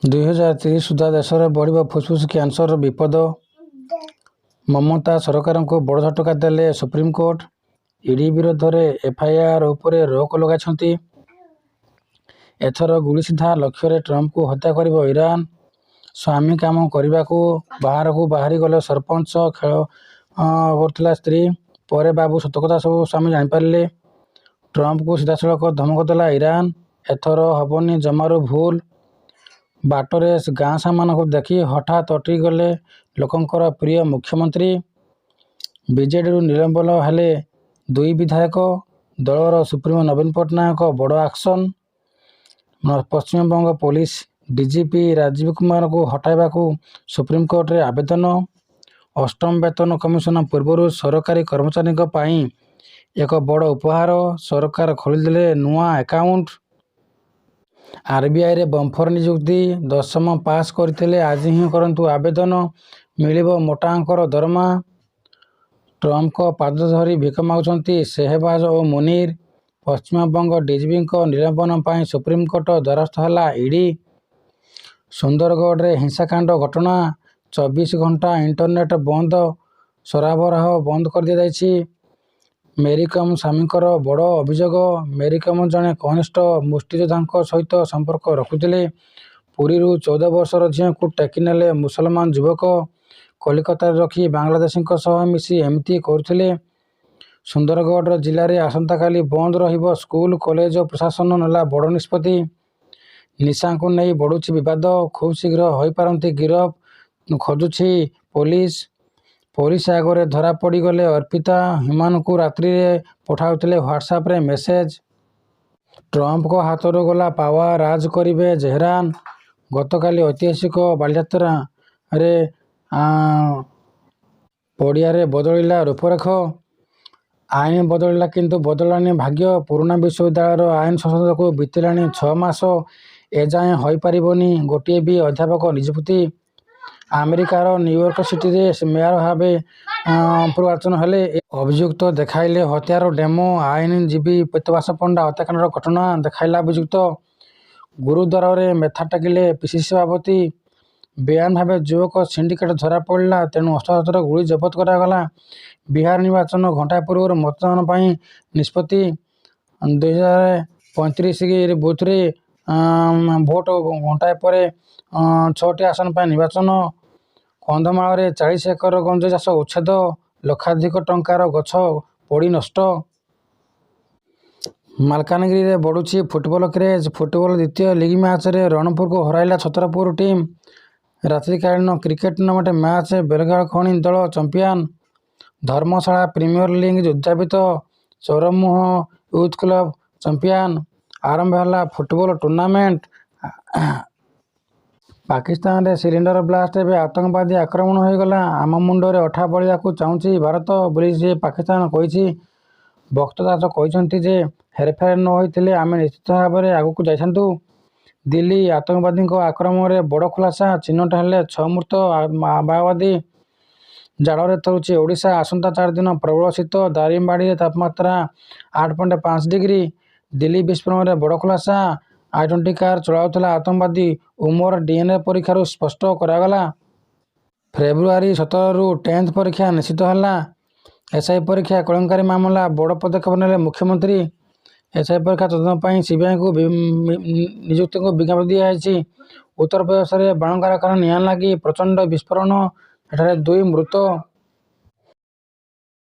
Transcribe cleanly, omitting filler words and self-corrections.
2030 ସୁଦ୍ଧା ଦେଶରେ ବଢ଼ିବ ଫୁସଫୁସ କ୍ୟାନସରର ବିପଦ। ମମତା ସରକାରଙ୍କୁ ବଡ଼ ଝଟକା ଦେଲେ ସୁପ୍ରିମକୋର୍ଟ। ଇଡି ବିରୋଧରେ ଏଫଆଇଆର ଉପରେ ରୋକ ଲଗାଇଛନ୍ତି। ଏଥର ଗୁଳି ସିଧା ଲକ୍ଷ୍ୟରେ, ଟ୍ରମ୍ପଙ୍କୁ ହତ୍ୟା କରିବ ଇରାନ। ସ୍ୱାମୀ କାମ କରିବାକୁ ବାହାରକୁ ବାହାରିଗଲେ ସରପଞ୍ଚ ସହ ଖେଳ କରୁଥିଲା ସ୍ତ୍ରୀ, ପରେ ବାବୁ ସତକଥା ସବୁ ସ୍ୱାମୀ ଜାଣିପାରିଲେ। ଟ୍ରମ୍ପଙ୍କୁ ସିଧାସଳଖ ଧମକ ଦେଲା ଇରାନ, ଏଥର ହେବନି ଜମାରୁ ଭୁଲ। ବାଟରେ ଗାଁ ସାମ୍ନାକୁ ଦେଖି ହଠାତ୍ ଅଟକିଗଲେ ଲୋକଙ୍କର ପ୍ରିୟ ମୁଖ୍ୟମନ୍ତ୍ରୀ। ବିଜେଡିରୁ ନିଲମ୍ବନ ହେଲେ ଦୁଇ ବିଧାୟକ, ଦଳର ସୁପ୍ରିମୋ ନବୀନ ପଟ୍ଟନାୟକଙ୍କ ବଡ଼ action. Paschimbanga police DGP Rajib କୁମାରଙ୍କୁ ହଟାଇବାକୁ ସୁପ୍ରିମକୋର୍ଟରେ ଆବେଦନ। ଅଷ୍ଟମ ବେତନ କମିଶନ ପୂର୍ବରୁ ସରକାରୀ କର୍ମଚାରୀଙ୍କ ପାଇଁ ଏକ ବଡ଼ ଉପହାର, ସରକାର ଖୋଲିଦେଲେ ନୂଆ ଆକାଉଣ୍ଟ। ଆରବିଆଇରେ ବମ୍ପର ନିଯୁକ୍ତି, ଦଶମ ପାସ୍ କରିଥିଲେ ଆଜି ହିଁ କରନ୍ତୁ ଆବେଦନ, ମିଳିବ ମୋଟା ଅଙ୍କର ଦରମା। ଟ୍ରମ୍ପଙ୍କ ପାଦ ଧରି ଭିକ ମାଗୁଛନ୍ତି ଶେହବାଜ ଓ ମୁନିର। ପଶ୍ଚିମବଙ୍ଗ ଡିଜିପିଙ୍କ ନିଲମ୍ବନ ପାଇଁ ସୁପ୍ରିମକୋର୍ଟ ଦ୍ୱାରସ୍ଥ ହେଲା ଇଡି। ସୁନ୍ଦରଗଡ଼ରେ ହିଂସାକାଣ୍ଡ ଘଟଣା, 24 ଘଣ୍ଟା ଇଣ୍ଟରନେଟ ବନ୍ଦ ସରବରାହ ବନ୍ଦ କରିଦିଆଯାଇଛି। ମେରିକମ ସ୍ୱାମୀଙ୍କର ବଡ଼ ଅଭିଯୋଗ, ମେରିକମ ଜଣେ କନିଷ୍ଠ ମୁଷ୍ଟିଯୋଦ୍ଧାଙ୍କ ସହିତ ସମ୍ପର୍କ ରଖୁଥିଲେ। ପୁରୀରୁ 14 ବର୍ଷର ଝିଅଙ୍କୁ ଟେକି ନେଲେ ମୁସଲମାନ ଯୁବକ, କଲିକତାରେ ରଖି ବାଂଲାଦେଶୀଙ୍କ ସହ ମିଶି ଏମିତି କରୁଥିଲେ। ସୁନ୍ଦରଗଡ଼ ଜିଲ୍ଲାରେ ଆସନ୍ତାକାଲି ବନ୍ଦ ରହିବ ସ୍କୁଲ, କଲେଜ, ପ୍ରଶାସନ ନେଲା ବଡ଼ ନିଷ୍ପତ୍ତି। ନିଶାଙ୍କୁ ନେଇ ବଢୁଛି ବିବାଦ, ଖୁବଶୀଘ୍ର ହୋଇପାରନ୍ତି ଗିରଫ, ଖୋଜୁଛି ପୋଲିସ। ପୋଲିସ ଆଗରେ ଧରାପଡ଼ିଗଲେ ଅର୍ପିତା, ହ୍ୟୁମାନଙ୍କୁ ରାତ୍ରିରେ ପଠାଉଥିଲେ ହ୍ୱାଟ୍ସଆପରେ ମେସେଜ। ଟ୍ରମ୍ପଙ୍କ ହାତରୁ ଗଲା ପାୱାର, ରାଜ କରିବେ ତେହେରାନ। ଗତକାଲି ଐତିହାସିକ ବାଲିଯାତ୍ରାରେ ପଡ଼ିଆରେ ବଦଳିଲା ରୂପରେଖ। ଆଇନ ବଦଳିଲା କିନ୍ତୁ ବଦଳିଲାନି ଭାଗ୍ୟ। ପୁରୁଣା ବିଶ୍ୱବିଦ୍ୟାଳୟର ଆଇନ ସଂଶୋଧନକୁ ବିତିଲାଣି 6 ମାସ, ଏଯାଏଁ ହୋଇପାରିନି ଗୋଟିଏ ବି ଅଧ୍ୟାପକ ନିଯୁକ୍ତି। ଆମେରିକାର ନ୍ୟୁୟର୍କ ସିଟିରେ ମେୟର ଭାବେ ପୁନର୍ନିର୍ବାଚନ ହେଲେ। ଅଭିଯୁକ୍ତ ଦେଖାଇଲେ ହତ୍ୟାର ଡେମୋ। ଆଇନଜୀବୀ ପୀତବାସ ପଣ୍ଡା ହତ୍ୟାକାଣ୍ଡର ଘଟଣା ଦେଖାଇଲା ଅଭିଯୁକ୍ତ। ଗୁରୁଦ୍ୱାରରେ ମଥା ଟେକିଲେ ପିସିସି ସଭାପତି। ବେଆଇନ ଭାବେ ଯୁବକ ସିଣ୍ଡିକେଟ ଧରାପଡ଼ିଲା, ତେଣୁ ଅସ୍ତ୍ରଶସ୍ତ୍ର, ଗୁଳି ଜବତ କରାଗଲା। ବିହାର ନିର୍ବାଚନ, ଘଣ୍ଟାଏ ପୂର୍ବରୁ ମତଦାନ ପାଇଁ ନିଷ୍ପତ୍ତି। 2035 ବୁଥରେ ଭୋଟ, ଘଣ୍ଟାଏ ପରେ ଛଅଟି ଆସନ ପାଇଁ ନିର୍ବାଚନ। କନ୍ଧମାଳରେ 40 ଏକର ଗଞ୍ଜେଇ ଚାଷ ଉଚ୍ଛେଦ, ଲକ୍ଷାଧିକ ଟଙ୍କାର ଗଛ ପୋଡ଼ି ନଷ୍ଟ। ମାଲକାନଗିରିରେ ବଢୁଛି ଫୁଟବଲ କ୍ରେଜ୍, ଫୁଟବଲ ଦ୍ୱିତୀୟ ଲିଗ୍ ମ୍ୟାଚରେ ରଣପୁରକୁ ହରାଇଲା ଛତ୍ରପୁର ଟିମ୍। ରାତ୍ରିକାଳୀନ କ୍ରିକେଟ ଟୁର୍ଣ୍ଣାମେଣ୍ଟ ମ୍ୟାଚ୍, ବେଲଗାଁ ଖଣି ଦଳ ଚମ୍ପିଆନ। ଧର୍ମଶାଳା ପ୍ରିମିୟର ଲିଗ୍ ଉଦଯାପିତ, ଚରମୁହଁ ୟୁଥ୍ କ୍ଲବ ଚମ୍ପିଆନ। ଆରମ୍ଭ ହେଲା ଫୁଟବଲ ଟୁର୍ଣ୍ଣାମେଣ୍ଟ। ପାକିସ୍ତାନରେ ସିଲିଣ୍ଡର ବ୍ଲାଷ୍ଟ ଏବେ ଆତଙ୍କବାଦୀ ଆକ୍ରମଣ ହୋଇଗଲା। ଆମ ମୁଣ୍ଡରେ ଅଠା ବୋଳିବାକୁ ଚାହୁଁଛି ଭାରତ ବୋଲି ସେ ପାକିସ୍ତାନ କହିଛି। ଭକ୍ତ ଦାସ କହିଛନ୍ତି ଯେ ହେରଫେର ନ ହୋଇଥିଲେ ଆମେ ନିଶ୍ଚିତ ଭାବରେ ଆଗକୁ ଯାଇଥାନ୍ତୁ। ଦିଲ୍ଲୀ ଆତଙ୍କବାଦୀଙ୍କ ଆକ୍ରମଣରେ ବଡ଼ ଖୁଲାସା, ଚିହ୍ନଟ ହେଲେ ଛଅ ମୃତ ମାଓବାଦୀ। ଜାଡ଼ରେ ଥରୁଛି ଓଡ଼ିଶା, ଆସନ୍ତା 4 ଦିନ ପ୍ରବଳ ଶୀତ, ଦାରିଙ୍ଗବାଡ଼ିରେ ତାପମାତ୍ରା 8.5 ଡିଗ୍ରୀ। ଦିଲ୍ଲୀ ବିସ୍ଫୋରଣରେ ବଡ଼ ଖୁଲାସା, I-20 car ଚଳାଉଥିଲା ଆତଙ୍କବାଦୀ ଉମର, ଡିଏନଏ ପରୀକ୍ଷାରୁ ସ୍ପଷ୍ଟ କରାଗଲା। ଫେବୃଆରୀ 17ରୁ ଟେନ୍ଥ ପରୀକ୍ଷା ନିଶ୍ଚିତ ହେଲା। ଏସ୍ଆଇ ପରୀକ୍ଷା କେଳେଙ୍କାରୀ ମାମଲା, ବଡ଼ ପଦକ୍ଷେପ ନେଲେ ମୁଖ୍ୟମନ୍ତ୍ରୀ। ଏସ୍ଆଇ ପରୀକ୍ଷା ତଦନ୍ତ ପାଇଁ ସିବିଆଇକୁ ନିଯୁକ୍ତିକୁ ବିଜ୍ଞପ୍ତି ଦିଆଯାଇଛି। ଉତ୍ତରପ୍ରଦେଶରେ ବାଣ କାରଖାନାରେ ନିଆଁ ଲାଗି ପ୍ରଚଣ୍ଡ ବିସ୍ଫୋରଣ, ସେଠାରେ ଦୁଇ ମୃତ।